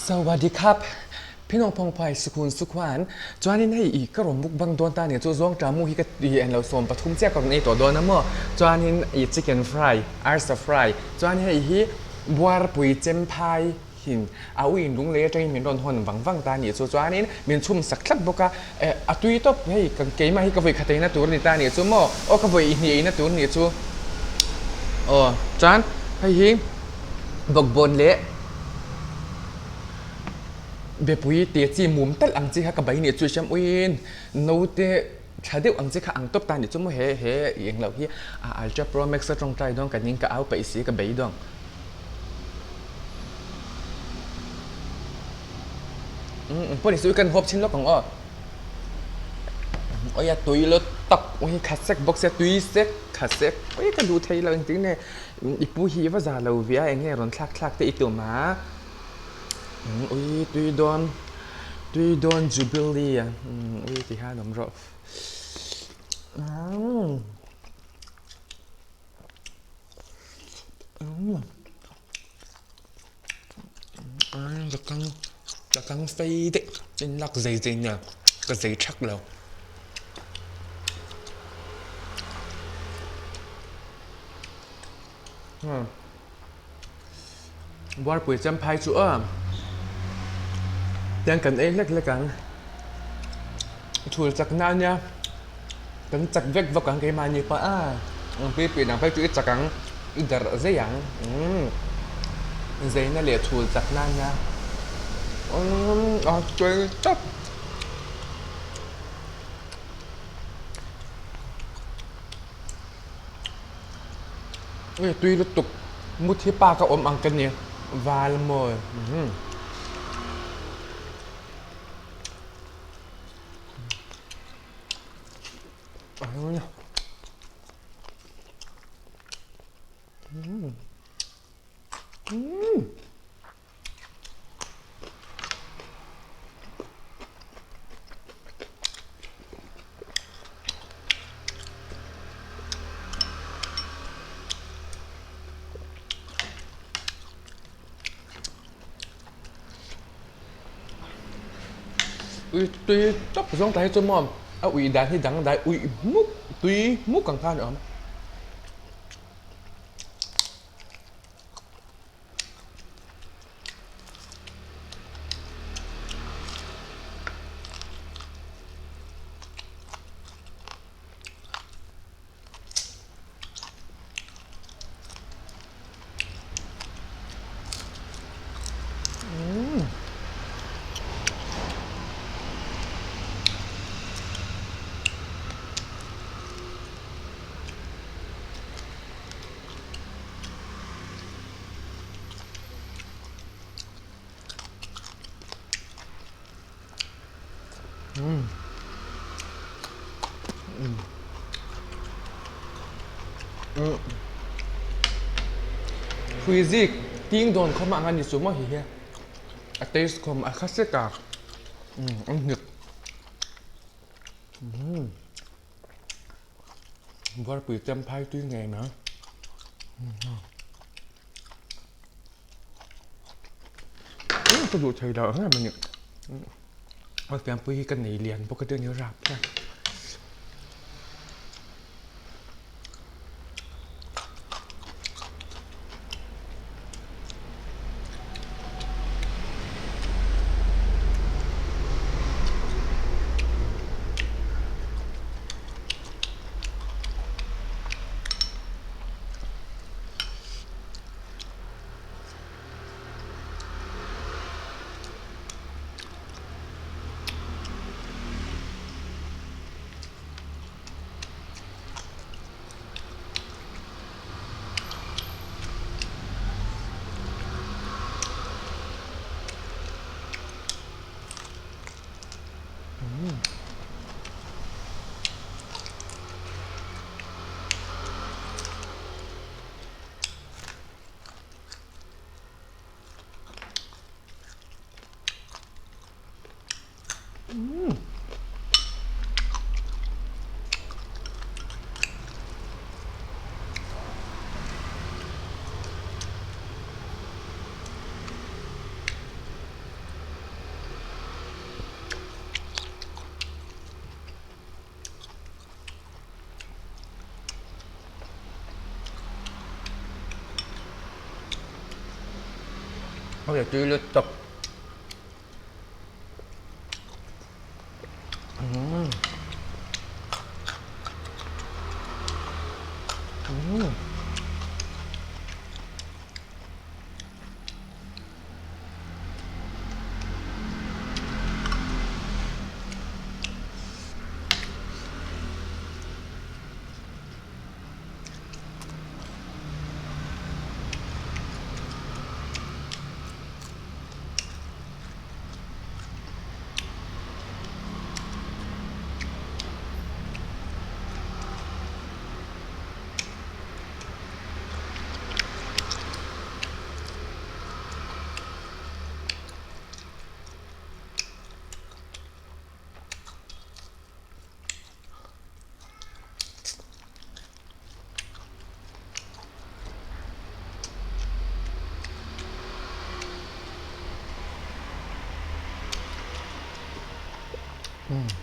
Sawadee khap Phinawng Phawngphai Sukhun Sukhuan chuanin hei i ka rawn mukbang dawn ta nia chu zawngṭah mu hi ka ti englo 13 chiah ka rawn ei tawh dawn a maw chuanin i chicken fry arsa fry chuan hei hi buarpui chemphai hin a u in lunglei atangin min rawn hawn vang vang ta nih chu chuanin min chhum sak thlap bawk a eh a tui tawp hei keimah hi ka vawi khat eina tur a ni ta nih chu maw aw ka vawi hnih eina tur nih chu aw chuan hei hi bawkbawn leh bepui te chi mum talh ang chi kha ka bai nih chu i hriam uiin naute tha deuh ang chi kha ang tawp ta nih chu maw he he i englo hi a ultra pro max a tawngtai dawn ka ning ka au peih si ka bei dawn. Umm pawh ni chu kan huap chin lawk ang aw. Oi a tui lo tak ui kha sek bawk sia tui sek kha sek ui ka duh thei lo engtin nge i pu hi va za lo ve a eng nge rawn thlak thlak te i tum a ui tui dawn tui dawn jubilee a ui ti hian awm rawh umm. Ka kang fei daih in lak zei zei nia ka zei thak lo. Buarpui champhai chu aw tiang kan ei hlek hlek ang thul chak na ania kan chak vek vek ang keimahni pawh a pi pi dang phei chu i chak ang i darh zei ang umm zeina leh thul chak na ania umm a tui tawp. Tui lutuk mut hi pa ka awm ang ka ni val maw Ui tui tawp zawng ta hi chu maw a ui dan hi dangdai uih hmuk tui hmuk ang khan a awm. Hui zik ting dawn khawm ang a ni chu maw hi hi a taste khawm a kha sek a an hnik. Buarpui champhai tui ngei mai. Ka duh thei lo em a ni. A fianpui hi ka nei lian bawk a tia ni rap hian. Hei a tui lutuk.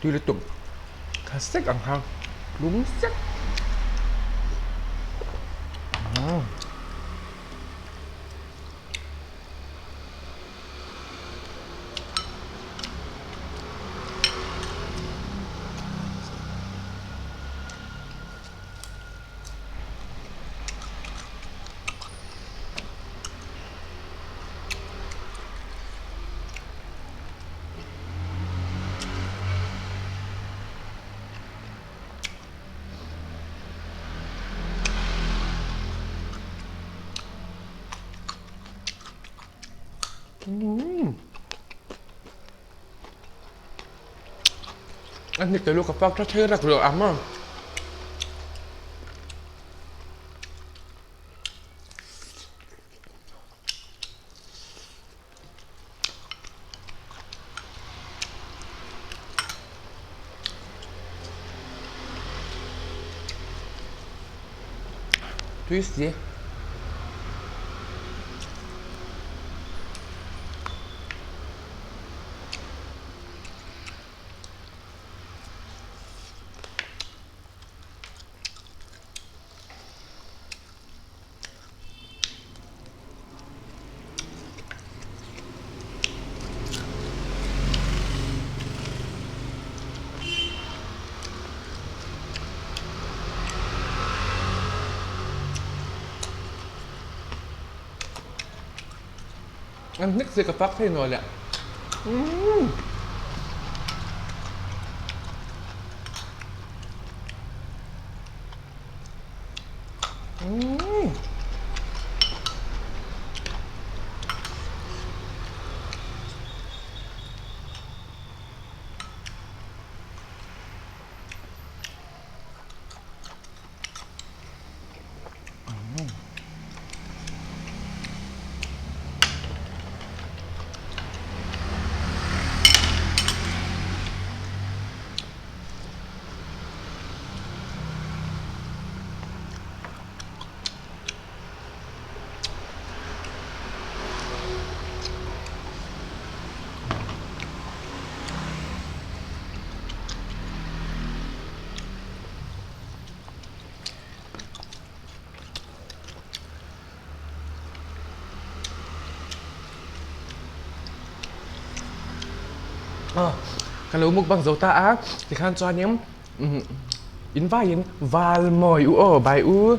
Tui lutuk kha sek ang kha lum sek. A hnik te lu ka pak tha thei rak lo ang maw. Tui si. An hnik si ka fak thei nawl le. Mm. Ka lo mukbang zo ta a tikhan chuanin in vaiin val mawi u aw bai u.